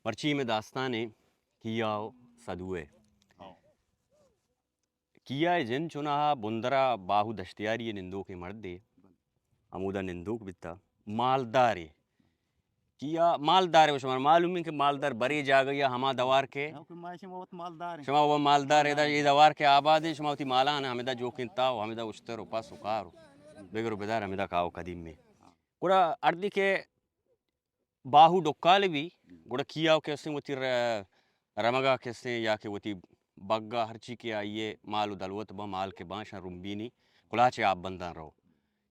پرچی مئے داستان ءِ کیا ءُ سدو ءِ۔ ہاں۔ کیا ءِ جند چوناہا بندرا باہو دشتیاری ءِ نندوکیں مردے۔ ہمودا نندوک بیتا۔ مالدارے۔ کیا مالدارے، شما معلوم ایں کہ مالدار برے جاگہ یا ہما دوار کہ ہاں، کہ ما شما وت مالدار ایں۔ شما وت مالدار ایں، ادا اے دوار کہ آباد ایں، شما وتی مالان ہمدا جوکینتا ءُ ہمدا اشتر ءُ پس ءُ کار ءُ بگر ءُ بدار ہمدا کاو قدیم میں۔ گڑا اردی کہ باہو ڈکال بی، گڑا کیا ءُ کہ استیں وتی ر-، رمگا کہ استیں یا کہ وتی بگا ہرچی کہ آئی ءِ مال ءُ دلوت باں، مال کہ باں، شاں رمبینی کلاچ ءِ آپ بنداں رو۔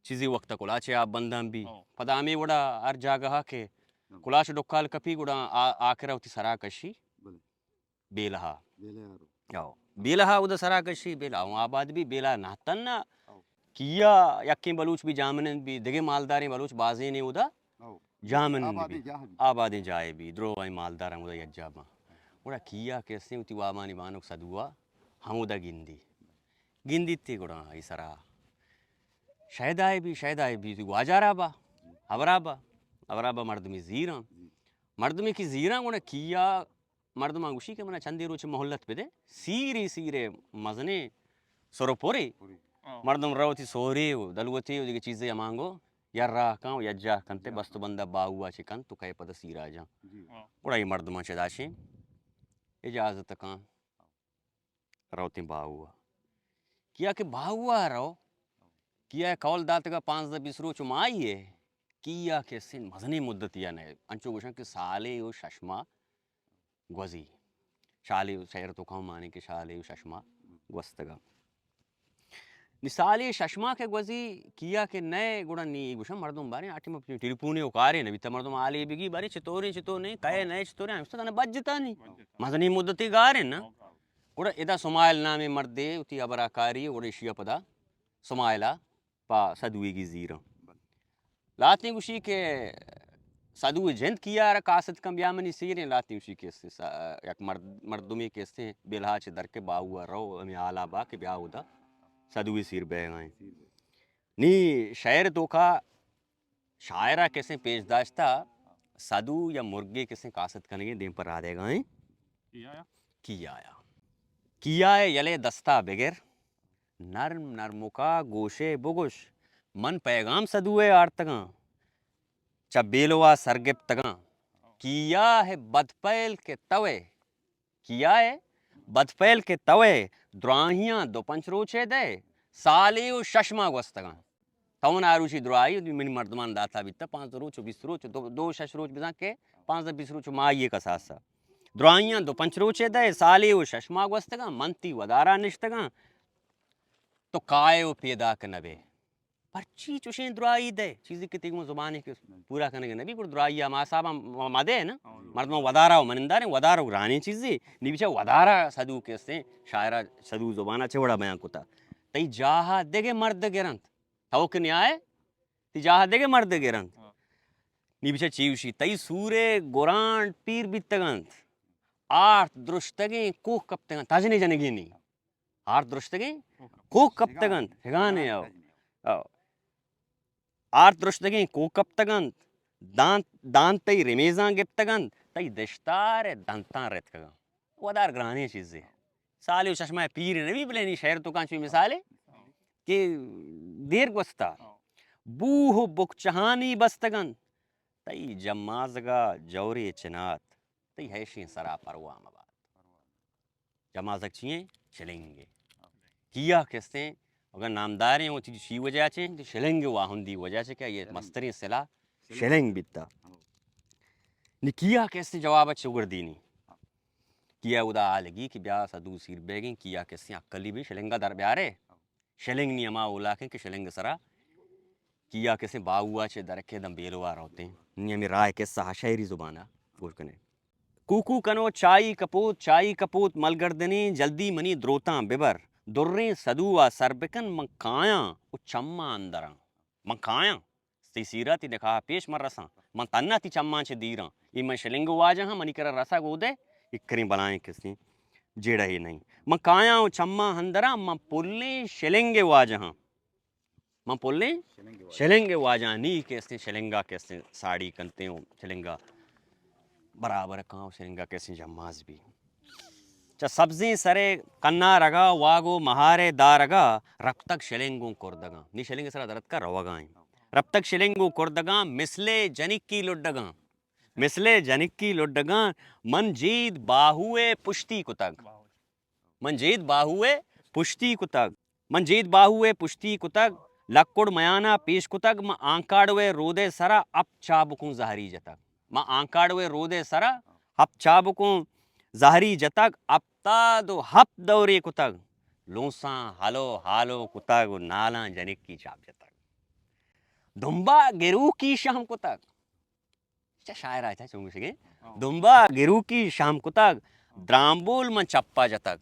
چیزی وقت کلاچ ءِ آپ بنداں بی۔ ہاں۔ پدا ہمے وڑا ہر جاگہ کہ ہاں۔ کلاچ ڈکال کپی گڑا آ-، آکرا وتی سرا کشی۔ بلے۔ بیلہا۔ بیلہا رو۔ او، بیلہا اودا سرا کشی، بیلہا اوں آباد بی، بیلہا نہ تنا۔ او۔ کیا یکیں بلوچ بی جاہ منند بی، دگہ مالداریں بلوچ بازینے اودا او۔ جاہ منند آبادیں بی۔ جاہ بی۔ آبادیں جاہے بی، دروغیں مالدار ہمودا یک جاہ باں۔ گڑا کیا کہ استیں وتی وابانی بانک سدوا ہمودا گندی۔ گندیت تے گڑا ای سرا شیدائے بی، شیدائے بی، وتی گواجارا با، ہبرا با، ہبرا با مردمی زیراں۔ مردمی کہ زیراں گڑا کیا مردماں گوشی کہ منا چندے روچ مہلت بدے، سیرے سیرے مزنیں سر ءُ پرے۔ پرے۔ ہاں۔ مردم رو وتی سہرے ءُ دلوتے ءُ دگہ چیزے ہمانگو یا راہ کن ءُ یا جاہ کنتے، بست ءُ بندہ باہوا چہ کنت ءُ کئے پدا سیرا جاں۔ جی۔ ہاں۔ گڑا اے مردماں چہ داشیں اجازت کن روتیں باہوا۔ کیا کہ باہوا رو، کیا قول داتگا پانزدہ بیست روچ ماہی ہے، کیا کہ سن مزنیں مدتی یا نئے، انچو گوشن کہ سالے ءُ شش ماہ گوزی۔ شالے ءُ شہر تو کم مانے کہ شالے ءُ شش ماہ گوستگا۔ نی سالے شش ماہ کہ گوزی کیا کہ نئے گڑا نی گوشن مردم باریں آ ٹیم ٹیلیفونے ءُ کارے نہ بیتا، مردم حالے بگی باریں چطوریں چطور نہیں، کئے نئے چطوریں، ہمشتا تانے بجتا نہیں۔ مزنیں مدتی گاریں نا۔ گڑا ادا سمائل نامیں مردے وتی ہبرا کاری گڑا اشیا پدا سمائلا پہ سدویگی زیراں۔ لاتیں گوشی کہ سدو جند کیا را قاصد کن بیا منی سیریں، لاتیں گوشی کہ است س-، یک مرد-، مردمے کہ استیں بلہا چہ در کے باہوا رو ہمیں حالا با کہ بیا اودا سدوی سیر بیگائیں۔ نی شعر توکا شاعرا کسیں پیش داشتا سدو یا مرگے کسیں قاصد کنگیں دیم پر رادیگائیں۔ کیا آیا؟ کیا آیا؟ کیا ء یلے دستا بگر، نرم نرمکا گوشے بگوش، من پیغام سدوئے آرتگاں، چہ بیلوا سرگپتگاں۔ کیا ء بدپیل کہ توئے، کیا ء بدپیل کہ توئے، دراہیاں دو پنچ روچے دئے، سالے و شش ماہ گوستگاں۔ تو من آ روچی دراہی منی مردمان داتا بیتا، پانزدہ روچ و بیست روچ، دو، دو شش روچ بزاں کہ پانزدہ بیست روچ و ماہی کساسا۔ دراہیاں دو پنچ روچے دئے، سالے و شش ماہ گوستگاں، من تی ودارا نشتگاں، تو کائے و پیداک نبے۔ پرچی چوشیں دراہی دئے؟ چیزے کہ تئی گوں زبانے کہ پورا کنگ نبی، گڑا دراہی ہما حسابا م-، مدے نا۔ مردمان ودارا و مننداریں، ودار و گرانیں چیزے۔ نی بچا ودارا سدو کہ استیں، شاعرا سدو زبانا چہ وڑا بیان کتا۔ تئی جاہا دگہ مرد گرنت۔ تو کہ نیائے، تئی جاہ دگہ مرد گرنت۔ ہاں۔ نی بچار چی گوشی، تئی سورے گرانڈ پیر بیتگنت، آرت درشتگیں کوہ کپتگنت، تجنے جنگی نی۔ آرت درشتگیں کوہ کپتگنت، ہگانے او۔ او۔ آرت درشتگیں کوہ کپتگنت، دانت، دانت تئی رمیزاں گپتگنت، تئی دشتار دنتاں رتکگاں۔ ودار گرانیں چیزے۔ سالے و شش ماہ پیر نبی، بلے نی شعر تو کانچوی مثالے کہ دیر گوستا۔ بوہ و بکچہانی بستگنت، تئی جمازگا جورے چنات، تئی ہیشیں سرا پرواہ مبات۔ جمازگ چی ایں؟ شلنگے۔ کیا کستیں؟ اگر نامداریں، وتی چی وجہ چے؟ شلنگ واہندی وجہ چے کہ یہ مستریں صلہ شلنگ بیتا۔ نی کیا کستیں جواب چے گردینی؟ کیا ادا آلگی کہ بیا سدو سیر بیگیں، کیا کستیں عقلی بھی شلنگا در بیارے؟ شلنگ نی ہما اولاکیں کہ شلنگ سرا کیا کسیں باہوا چہ درکے دم بیلوا روتیں۔ نی ہمیں راہ قصہ ہا شعری زبانا گوش کنے۔ کوکو کنو چائی کپوت، چائی کپوت ملگردنیں، جلدی منی دروتاں ببر۔ دریں سدو ء سر بکن، من کایاں و چماں اندراں۔ من کایاں۔ تئی سیرا تئی نکاح پیش من رساں۔ من تنا تئی چماں چہ دیراں۔ اے من شلنگ واجہ ہاں، منی کرا رسگ اودے اکریں بلائیں کسیں جیڑہ ئے نئیں۔ من کایاں و چماں اندراں، من پلیں شلنگ واجہ ہاں۔ من پلیں شلنگ واجہ ہاں۔ نی کہ استیں شلنگا کہ استیں ساڑی کنتیں و شلنگا برابر کاں و شلنگا کسیں جماز بی۔ چہ سبزیں سرے کنارگا واگ و مہارے دارگا رپتگ شلنگ گوں کردگاں۔ نی شلنگ سرا درتکا روگا ایں۔ رپتگ شلنگ گوں کردگاں مثلے جنکی لڈگاں۔ مثلے جنکی لڈگاں من جید باہوئے پشتی کتگ۔ من جید باہوئے پشتی کتگ۔ من جید باہوئے پشتی کتگ، لکڑ میانا پیش کتگ، من آنکاڑوئے رودے سرا ہپت چابکوں زہری جتگ۔ من آنکاڑوئے رودے سرا ہپت چابکوں زہری جتگ، ہپتاد و ہپت دورے کتگ، لونساں ہلو ہالو کتگ و نالاں جنکی چاپ جتگ۔ دمبا گروکی شہم کتگ۔ چہ شاعر ء چہ چون گوشگیں؟ ہاں۔ دمبا گروکی شام کتگ، ہاں۔ درامبول من چپا جتگ۔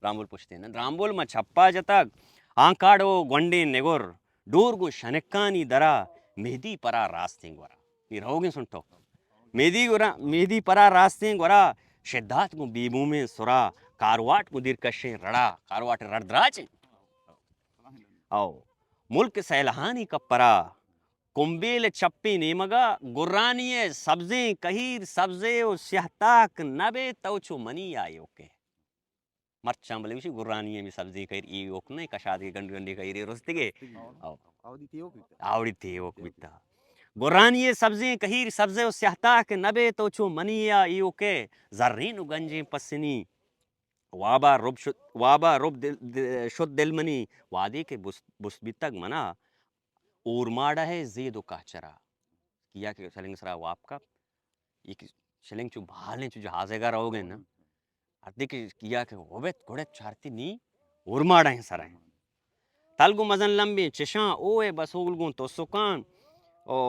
درامبول پشتیں نہ، درامبول من چپا جتگ۔ آنکاڑ و گونڈیں نگر، ڈور گوں شنکانی درا، مہدی پرا راستیں گورا۔ نی روگیں سنٹو۔ مہدی گورا، مہدی پرا راستیں گورا، شدات گوں بیبومیں سرا، کارواٹ گوں دیرکشیں رڑا، کارواٹ رڑ دراجیں۔ او، ملک سیلہانی کپرا، کمبیل چپیں نیمگا گرانی ء سبزیں کہیر سبزے و سیاہ تاک نہ بے تو چو منی آیوکے۔ مرچاں بلے گوشی گرانی ء ہمے سبزیں کہیر ایوک نہ، کشادگے گنڈ گنڈے کہیرے رستگے۔ او۔ آوڑی تیوک بیتا۔ آوڑی تیوک بیتا۔ گرانی ء سبزیں کہیر سبزے و سیاہ تاک نہ بے تو چو منی آ ایوکے۔ زرین و گنجیں پسنی وابا رب شد، وابا رب دل، د-، شد دل منی۔ وادے کہ بست، بست بیتگ منا اورماڑہ ء زید و کہچرا۔ کیا کہ شلنگ سرا واب کپت، یک شلنگ چو بھالیں چو جہازے گا روگ ء نا۔ ہردے کہ کیا کہ ہوبت گڑت چارتی نی اورماڑہ ء سرا۔ تلگ و مزن لمبیں چشاں او اے بسوگل گوں تو سکان او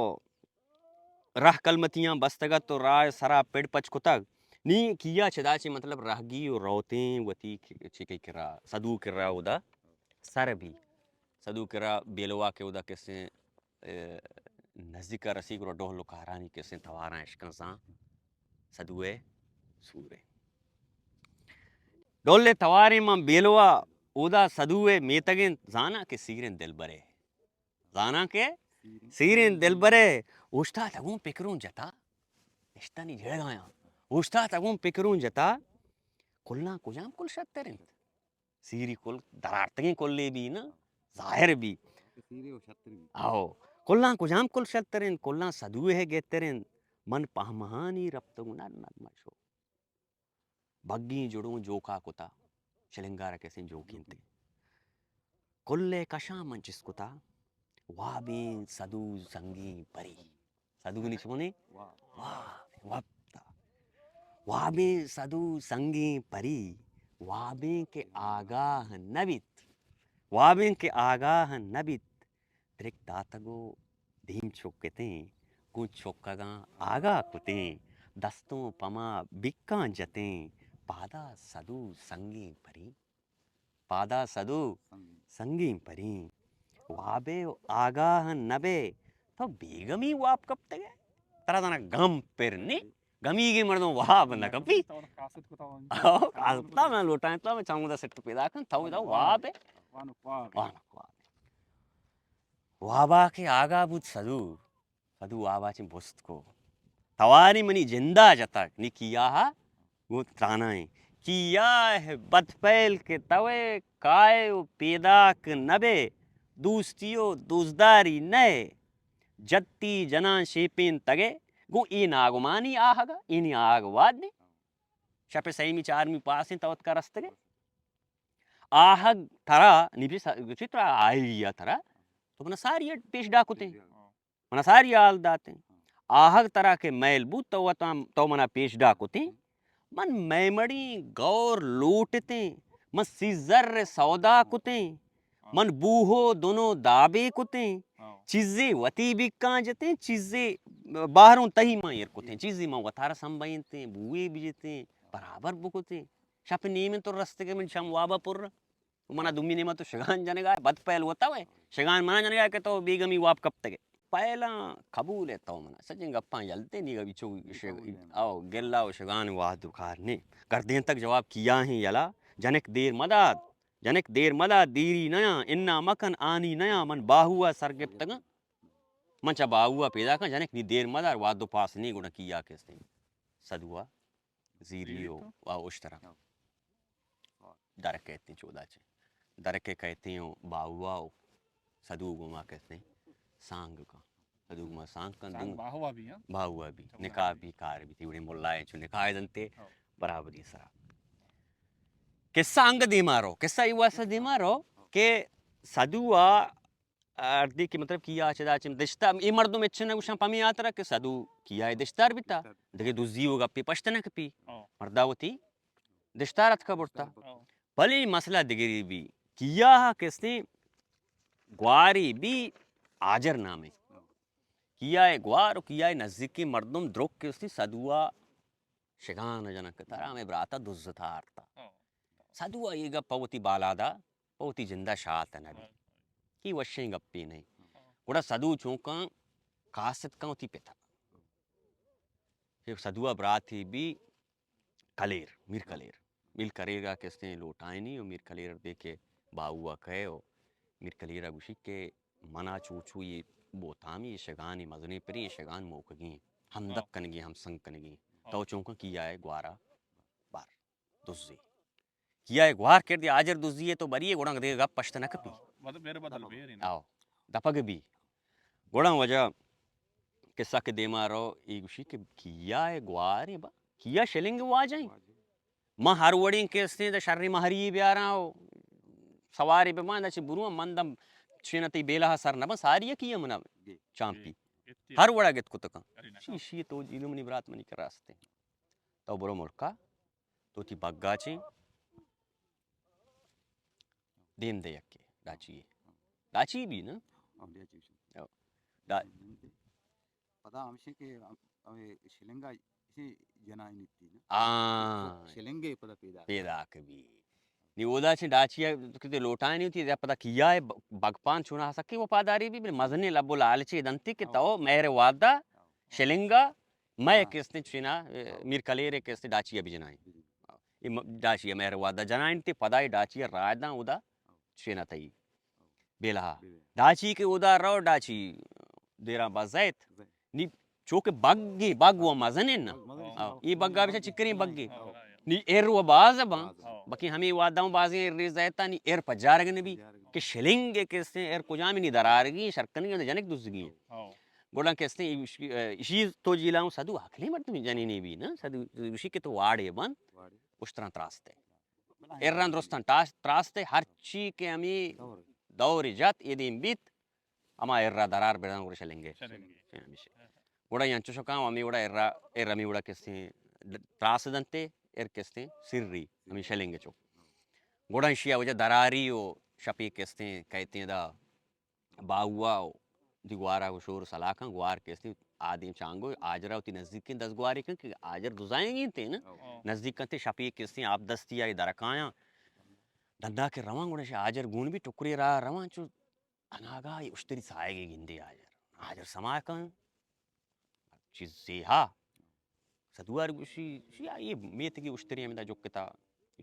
رہ کلمتیاں بستگ ات و راہ ء سرا پڑ پچ کتگ۔ نی کیا چدا چہ مطلب راہگی و روتیں وتی چکے کرا، سدو کرا اودا سر بی۔ سدو کرا بیلوا کہ اودا کسیں، اے، نزدیک رسی گڑا ڈول و کارانی کسیں تواراں اشکن زان سدو ء سور ء۔ ڈول ء تواریں من بیلوا اودا سدو ء میتگیں زاناں کہ سیریں دلبرے۔ زاناں کہ سیریں دلبرے اوشتاتگوں پکروں جتا، نشتانی جڑگایاں اوشتاتگوں پکروں جتا، کلاں کجام کل شتر انت؟ سیری کل درارتگیں کلے بی نا، ظاہر بی۔ سیری و شتر بی۔ آو، کلاں کجام کل شتر انت؟ کلاں سدوے گہتر انت۔ من پہمہانی رپتگوں نر نر مشو۔ بگیں جڑوں جوکا کتا، شلنگار کسیں جوکیں تے۔ کل ء کشاں من چست کتا، وابیں سدو سنگیں پری۔ سدو نی چونیں؟ واب۔ واب، واب تا۔ وابیں سدو سنگیں پری، وابیں کہ آگاہ نہ بیت۔ وابیں کہ آگاہ نہ بیت۔ درک داتگ و دیم چکتیں، گوں چکگاں آگاہ کتیں، دستوں پما بکاں جتیں، پادا سدو سنگیں پریں، پادا سدو سنگیں پریں۔ وابے و آگاہ نبے، تو بیگمی واب کپتگے؟ ترا زانا گم پر نی، گمیگیں مردم واب نہ کپی۔ تو کاسد کتا ہوں۔ آو، کاسد کتا، من لوٹائیں تو، من چمودا سٹ پیدا کن، تو ادا واب ہے۔ وانک واب۔ وانک واب۔ وابا کہ آگاہ بوت سدو، سدو وابا چہ بست کو۔ تواری منی جندا جتگ، نی کیاہا گوں ترانائیں۔ کیاہ بدپیل کہ توئے کائے و پیداک نبے، دوستی و دوستداری نئے، جتی جنان شیپین تگے، گوں اے ناگمانی آہگا، اینی آہگ واد نے۔ شپ سیمی چارمی پاسیں تو اتکا رستگے۔ آہگ ترا، نی بی سا-، گوشی ترا آئیڈیا ترا، تو منا ساری پیش ڈا کتیں۔ منا ساری حال داتیں۔ آہگ ترا کہ میل بوت، تو وتاں، تو منا پیش ڈا کتیں۔ من میمڑیں گور لوٹتیں۔ من سیزر سودا کتیں۔ من بوہو دنو دابے کتیں۔ چیزے وتی بکاں جتیں، چیزے باہروں تہی من ایر کتیں۔ چیزے من وتارا سنبھینتیں، بوئے بجتیں، برابر بکتیں۔ شپ نیمیں تو رستگے من شم وابا پر۔ و منا دومی نیما تو شگان جنگا ہے، بد پہل ہوتا ہوئے۔ شگان منا جنگا کہ تو بیگمی واب کپتگے۔ پہلاں قبول ہے تو منا۔ سجیں گپاں یل دے نی گوی چو ش-، او گلا و شگان واہد و کار نے۔ گردین تک جواب کیا ہیں یلا، جنک دیر مداد، جنک دیر مداد، دیری نیاں، انا مکن آنی نیاں، من باہوا سر گپتگاں۔ من چہ باہو ءَ پیداکاں، جنک نی دیر مدار، واد و پاس نی، گڑا کیا کستیں سدو ءَ زیری و، و اشترا در کئیتیں چودا چہ۔ در کئیتیں و باہو ءَ و سدو گوما کستیں سانگ کن۔ سدو گوما سانگ کن، سانگ دوں باہو ءَ بی، ہاں؟ باہو ءَ بی۔ اچھا، نکاح بی، کار بی، تیوڑیں ملائیں چو نکاح دنتے، ہاں۔ برابری سرا۔ قصہ انگہ دیما رو، قصہ ای واسطہ دیما رو کہ سدو ءَ اردی کہ مطلب کیا چدا چم دشتا، اے مردم اچ نہ گوشاں پمی آترا کہ سدو کیا دشتار بیتا، دگہ دزی و گپی پشت نہ کپی۔ ہاں۔ مردا وتی دشتار اتکا برتا۔ ہاں۔ بلے مسئلہ دگری بی، کیا کستیں گواری بی آجر نامے۔ کیا گوار و کیا نزدیکی مردم درک کستیں سدو ءَ شگان جنک ترا ہمے براتا دزتا آرتا۔ ہاں۔ سدو ءَ اے گپ پہ وتی بالادا، پہ وتی جندا شات نہ بی۔ ہاں۔ کہ وشیں گپے نہ۔ ہاں۔ گڑا سدو چونکاں کاست کن وتی پتا۔ کہ سدو ءَ براتے بی کلیر، میر کلیر۔ میر کلیر ءَ کستیں لوٹائینی و میر کلیر دے کہ باہو ءَ کئے و میر کلیر ءَ گوشی کہ منا چو چو یہ بوتامی، یہ شگانی مزنیں پری، یہ شگان موکگی، ہمدپ، ہاں، کنگی، ہمسنگ کنگی۔ ہاں۔ تو چونکاں کیا ہے گوارا بار دزی۔ کیا ہے گوار کردی آجر دزی ہے تو بری ہے، گڑا دگہ گپ پشت نہ کپی۔ ہاں، مطلب میرے بدل، ہاں، بیر ہی نا۔ آؤ، دپگ بی۔ گڑا وجہ قصہ کہ دیما رو، ای گوشی کہ کیا ہے گوار ہے با، کیا شلنگ واجہ ہیں۔ ما ہر وڑیں کستیں دے شریں مہری بیاراں و سواری بہ مان، چہ برواں من دم چین تئی بیلہ سر نہ بن، ساری یکی منا چانپی۔ ہر وڑا گت کتکاں۔ شی، شی تو جیلو منی برات منی کراستیں۔ تو برو ملکا، تو تی بگا چیں دیم دے یکے، ڈاچی۔ ڈاچی بی نا؟ ہاں، ڈاچی۔ او، ڈا- پدا ہمشی کہ ہم-، ہمیں شلنگا اسی جنائی نیتی نا۔ آ۔ شلنگے پدا پیدا۔ پیدا کبی۔ نی اودا چہ ڈاچی ءَ کہ تے لوٹائینی ہوتی، یا پدا کیا ہے ب-، بگپان چونا سکی وفاداری بی، بلے مزنیں لب و لالچے دنتی کہ، ہاں، تو مہر وعدہ، ہاں، شلنگا، مئے، ہاں، کستیں چینا، ہاں، میر کلیر کستیں ڈاچی ءَ بجنائیں۔ بجنائیں۔ اے م-، ڈاچی ءَ مہر وعدہ جنائیں تے پدا اے ڈاچی ءَ رائے داں اودا، ہاں، چینا تئی بیلہا۔ بیلہا۔ ڈاچی کہ اودا رو، ڈاچی دیراں بزیت۔ زیت۔ نی چوکہ بگے، بگ و مزنیں نا۔ بگ مزنیں۔ ہاں، اے بگا بچا چکریں بگے۔ ہاں۔ نی ایر و باز باں۔ باز۔ بکیں ہمیں واداں بازیں ایر زیتا، نی ایر پجارگ نبی۔ پجارگ۔ کہ شلنگ کستیں ایر کجام نی درارگی، شرکنگی، جنک دزگی۔ ہاں۔ گڑا کستیں ایش-، ایشی تو جیلا ہوں سدو عقلی مردم جنینی بی نا، سدو گوشی کہ تو واڑے بند، واڑے۔ اشتراں تراستے۔ ایر رند درستاں ٹاس-، تراستے، ہرچی کہ ہمیں دور۔ دور جت، اے دیم بیت، ہما ایر را درار بداں گڑا شلنگے۔ شلنگے۔ ہمیشہ۔ گڑا انچو شکاں ہمیں وڑا ایر را، ایر ہمیں وڑا کستیں تراس دنتے، ایر کستیں سری، ہمیں شلنگے چو۔ گڑا اشیا وجہ دراری و شپی کستیں کہتیں دا باہوا و دی گوارا و شور سلاکاں، گوار کستیں آدیم چانگو، آجرا وتی نزدیکیں دزگواری کن کہ آجر دزائیں گینتے نا۔ ہاں۔ نزدیک کنتے شپی کستیں آپ دستی آئی درکایاں۔ ڈندا کہ رواں گڑا شہ آجر گون بی ٹکری راہ رواں چو اناگاہ اے اشتری ساہگے گندی آجر۔ آجر سما کن۔ چیزے ہا۔ سدوار گوشی، شی آئی میتگی اشتری ہمدا جکتا۔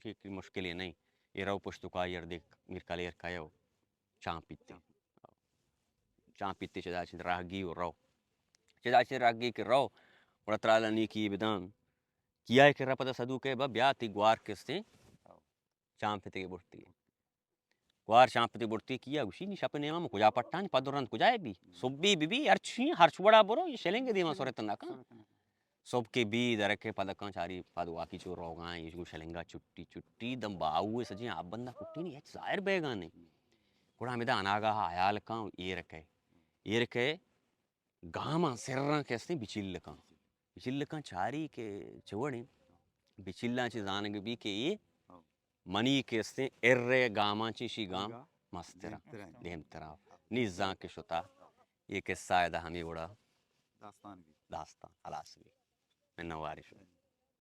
کہ، کہ مشکلے نہیں۔ اے رو پشت کائی اردے میر کلیر کایو۔ چاں پیتے۔ چاں پیتے چدا چند راہگی و رو۔ چدا چند راہگی کہ رو۔ گڑا ترالا نیکی بدان۔ کیا ہے کہ رپدا سدو کہ با بیا تی گوار کستیں۔ چاں پیتے برتی۔ گوار چاں پتی برتی کیا گوشی، نی شپ نیما من کجا پٹانی، پد و رند کجا بی؟ صبحی بی بی، ہرچی، ہرچ وڑا برو، یہ شلنگ دیما سرت نہ کن۔ صبح کے بی درکے پد کن چاری پد واکی چو روگاں، یہ گو شلنگا چٹی چٹی، دم باہو سجیں آپ بندہ کٹی نی، ہچ ظاہر بیگا نہیں۔ گڑا ہمدا اناگاہ حیال کن، ایر کئے۔ ایر کئے، گاماں سراں کہ استیں بچلکاں۔ بچلکاں چاری کہ چوڑیں، بچلاں چہ زانگ بی کہ اے منی کہ استیں ارے گاماں چہ شی گام مستراں، دیمتراں۔ دیمتراں۔ نی زان کہ شتا۔ اے قصہ ادا ہمے وڑا داستان بی۔ داستان خلاص بی۔ منواری شما۔